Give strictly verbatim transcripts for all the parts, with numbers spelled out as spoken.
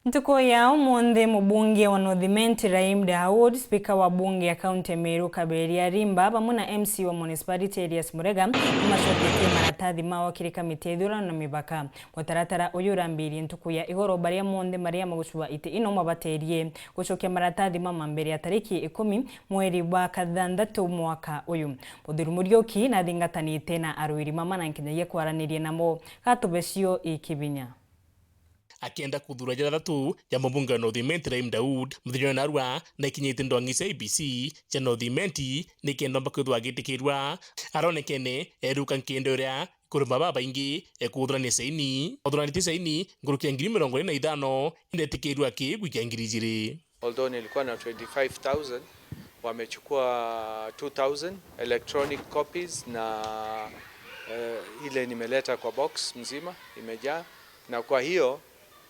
Ntuku ya umunthi, mubunge wa North Imenti Raheem Dawood, spika wa bunge ya kaunti ya Meru Kaberia Rimba, bamwe na M C wa municipality Elias Murega, nimacoketie maratathi mao kiri kamiti ya ithurano na mibaka. Mutaratara uyu urambirie ntuku ya igoro, baria monthe maria magucua iti ino mabaterie gucokia maratathi mama mbere ya tariki ikumi mweri bwa kathanthatu mwaka uyu. Muthuri Muriuki nathingatanite na arwiri mama na nkinyagia kwaraniria namo. Gatubecio ikibinya. Akienda kuthura jathatu ja mubunge wa North Imenti Raheem Dawood, muthenya wa narua naikinyite ndwang'i cia I E B C cia North Imenti nikenda omba kwithwa agitikirwa. Aronekene eruka nkinde uria kuruma babaingi ekuthurania saini. Athuranitie saini nkuruki ya ngiri mirongo iri na ithano, indi etikirwa akigwikia ngiri ijiri. Although nilikuwa na twenty-five thousand, wamechukua two thousand electronic copies na, eh, ile nimeleta kwa box mzima imejaa, na kwa hiyo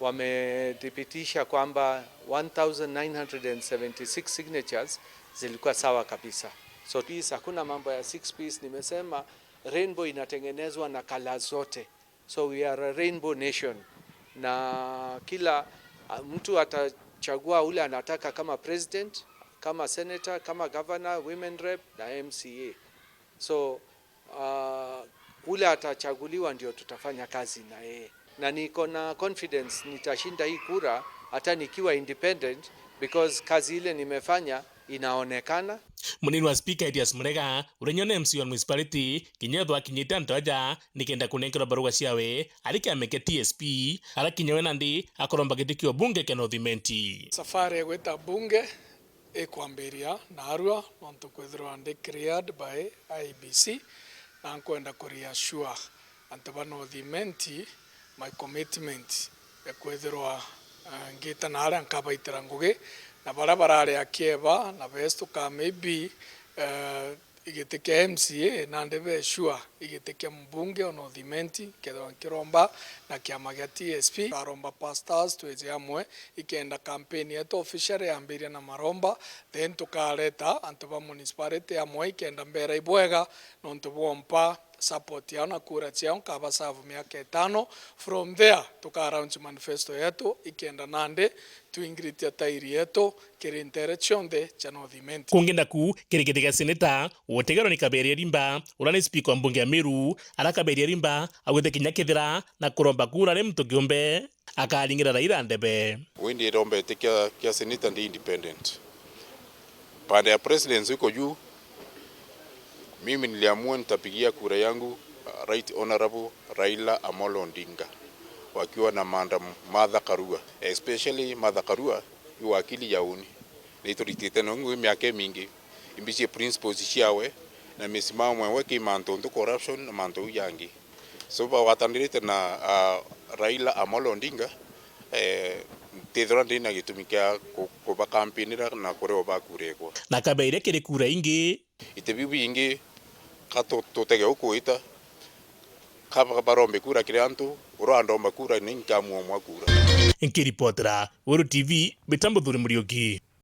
wamethibitisha kwamba one thousand nine hundred and seventy-six signatures zilikuwa sawa kabisa. So, Ps, hakuna mambo ya six Ps, nimesema rainbow inatengenezwa na colors zote. So we are a rainbow nation. Na kila, ah, mtu atachagua ule anataka kama president, kama senator, kama governor, women rep na M C A. So, ah, ule atachaguliwa ndio tutafanya kazi na yeye. Na niko na confidence nitashinda hii kura hata nikiwa independent, because kazi ile nimefanya inaonekana. Munini wa spika Elias Murega, uria nyone M C wa municipality, kinya ethwa akinyite antu aja, nikenda kunenkerwa baruga ciawe ari kiama kia T S P, ara kinya we nandi akoromba giti kia ubunge kia North Imenti. Safari ya gwita bunge ikwambiria narua, nontu kwithirwa ndi cleared by I E B C, na nkwenda ku reassure antu ba North Imenti my commitment ya kwithirwa, eh, ngita na aria nkabaitira ngugi, na baria barari akieba na beestuka maybe, eh, igiti kia M C A, nandi be sure igiti kia mbunge o North Imenti kethirwa nkiromba na kiama gia T S P. Tukaromba pastors twije amwe, ikenda campaign yetu officially yambiria na maromba, then tukareta antu ba municipality amwe, ikenda mbera ibwega nontu bwompa support yao na kura ciao, nkaba serve miaka itano. From there, tuka launch manifesto yetu, ikenda nandi twingiritia tairi yetu kiri ntere cionthe cia North Imenti. Kungi naku, kiri giti gia seneta, utegerwa ni Kaberia Rimba, uria ni spika wa mbunge ya Meru, ara Kaberia Rimba augite kinya kethira na kuromba kura ni muntu kiumbe, akaringira Raila ndebe. Wi ndirombete kia, kia seneta ndi independent. Pande ya presidency iko juu, mimi niliamua nitapigia kura yangu, uh, Right Honorable Raila Amolo Odinga, wakiwa na Madam Martha Karua, especially Martha Karua, yu wakili ya uni. Nituritite na ungi miaka imingi, imbicie principles ciawe na misimamo mwewe ki mantu ntu corruption na mantu u jangi. So, bagwatanirite na, ah, Raila Amolo Odinga, eh, ntithirwa ndina gitumi kia ku-, kubakampinira na kuria ubakuregwa. Na kabeire kiri kura ingi. Iti biu bingi, ka tu-, tutege ukwita, ka ba-, barombe kura kiri antu, uria andomba kura ni nkamuomwa kura. Nkiripotera Weru T V, Mitambo Thuri Muriuki.